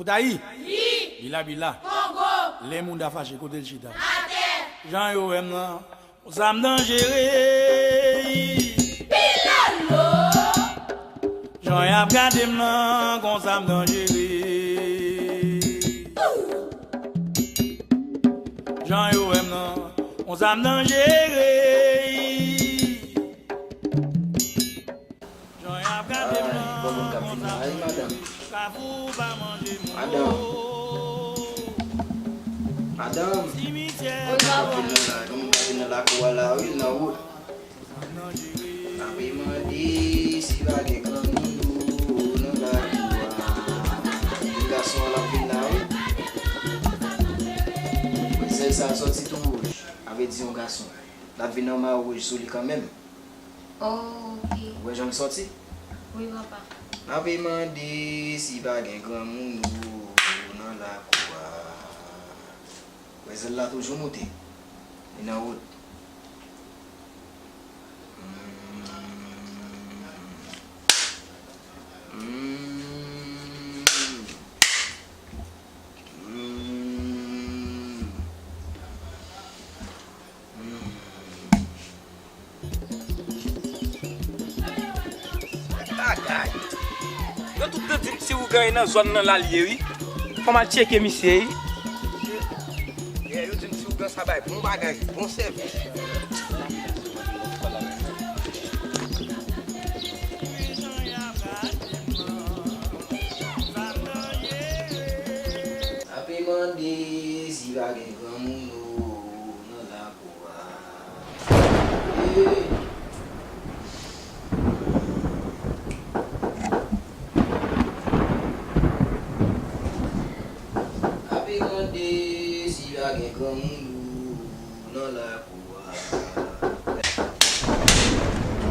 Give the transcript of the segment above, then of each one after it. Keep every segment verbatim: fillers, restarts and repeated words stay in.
Tayi. Wi. Bila bila. Kongo. Lè moun ta fache, kote l chita? Atè. Jan yo wè m nan, konsa m danjere. Pilolo. Jan y ap gade m nan, konsa m danjere. Jan yo wè m nan, konsa m danjere. Jan y ap gade m nan, konsa m danjere. Ou ka fou pa manje m. Madanm. Madanm. Simetyè. Wi, papa. Kòman w ap vin nan la, kòman w ap vin nan lakou a la, wi, nan wout. N ape mande si pa gen granmoun ou nan lakou a. Yon gason an l ap vin la, wi. Wè zèl sa a sòti tou wouj. Sa vle di yon gason. L ap vin nan ma wouj sou li kanmenm. Oh, ok. Ou wè jan l sòti? Wi, papa. N ape mande si pa gen granmoun ou nan lakou a. Wè zèl la toujou moute. Li nan wout. Bagay. Yo tout te di m ti ougan e nan zòn nan l al ye, wi. Fò m al tcheke misye, wi. Yeah, yo di m ti ougan sa bay bon bagay, bon sèvis. Ape mande si pa gen granmoun ou nan lakou a. Ape mande si pa gen granmoun ou nan lakou a.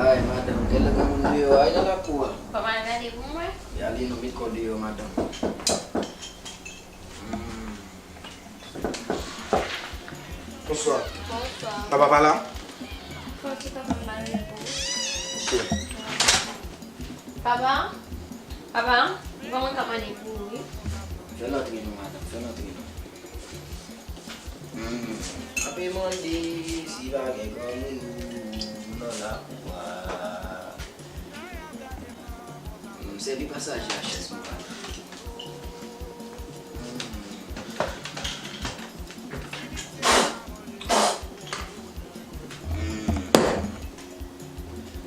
Ay, madanm, gen lè granmoun deyò, ay nan lakou a. Papa, gade pou mwen. Yale non, met kò deyò, madanm. Hmm. Bonswa. Bonswa. Papa pa la? Fò ti papa m pa reponn. Ok. Papa? Papa? Ou pa mwen ka mande pou ou, wi. Fè l antre non, madanm, fè l antre non. Hmm. Ape mande si pa gen granmoun ou nan lakou a. M sèvi pasaje a chèz pou pale.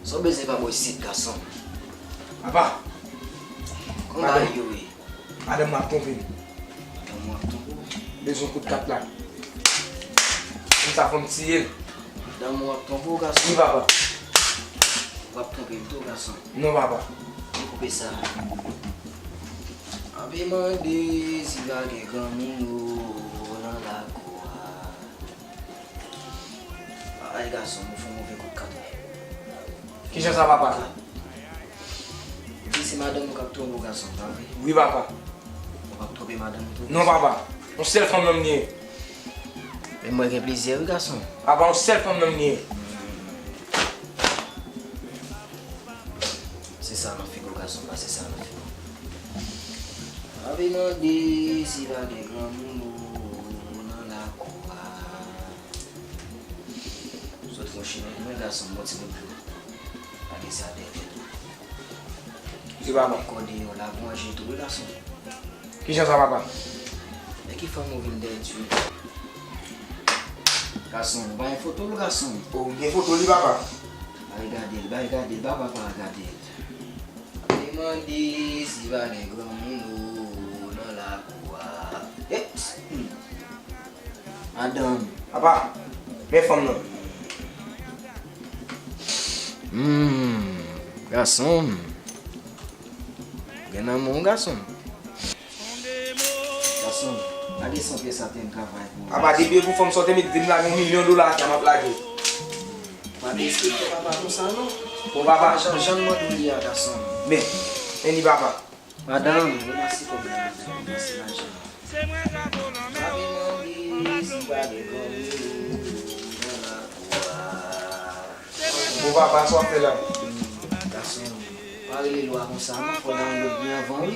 Sa w bezwen pa bò isit, gason. Apa? Kòman bagay yo ye? Madanm mwen ap twonpe m. Madanm ou ap twonpe w? Bezwen kout kat la. Konsa fò m tiye l. Madanm ou ap twonpe w, gason? Wi, papa. Ou ap twonpe m tou, gason? Non, papa. Ann koupe sa. Ape mande si pa gen granmoun ou nan lakou a. Ay, gason, ou fè move kout kat. Kijan sa, papa? Ou di se madanm ou k ap twonpe w, gason, pa vre? Wi, papa. Ou p ap twonpe madanm ou tou? Non, papa. Yon sèl fanm nan m genyen. Men mwen gen plizyè, wi, gason. Papa, yon sèl fanm nan m genyen. Se sa nan figi w, gason, pase sa nan figi w. Ape mande si pa gen granmoun ou nan lakou a. Sot fon chimen, mwen gason, bon ti bout dlo. Lage sa dèyè tèt ou. Li pa bon. Kò deyò la, bon anje tou, wi, gason. Kijan sa, papa? Men ki fanm ou vin dèyè ti. Gason, ou pa gen foto l, gason? O, m gen foto li, papa. Bay gade l, bay gade l, ba papa a gade l. Ape mande si pa gen granmoun ou nan lakou a. Eps! Hmm. Madanm. Papa, men fanm nan. Hmm, gason. Gen nan men w, gason. Gason, lage san pyès atè, m travay pou ou. Apa, depi e pou fanm sa w te met di m lage yon milyon dola atè a, m ap lage. Pa derespekte papa konsa non. Bon, papa. Jan, jan m mande w li a, gason. Men, men li, papa. Madanm, ranmase kòb la, madanm, ranmase lajan. Sa vin mande si pa gen granmoun nan lakou a. Bon, papa, sa w ap fè la? Gason, pa rele lwa konsa non, fò w download li anvan, wi.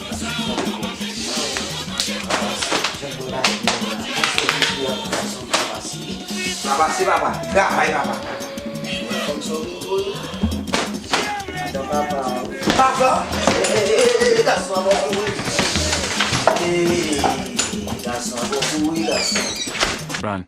Pa pase, papa. Travay, papa. Papa. Papa. Gason an bon kouri. Gason an bon kouri, gason. Run.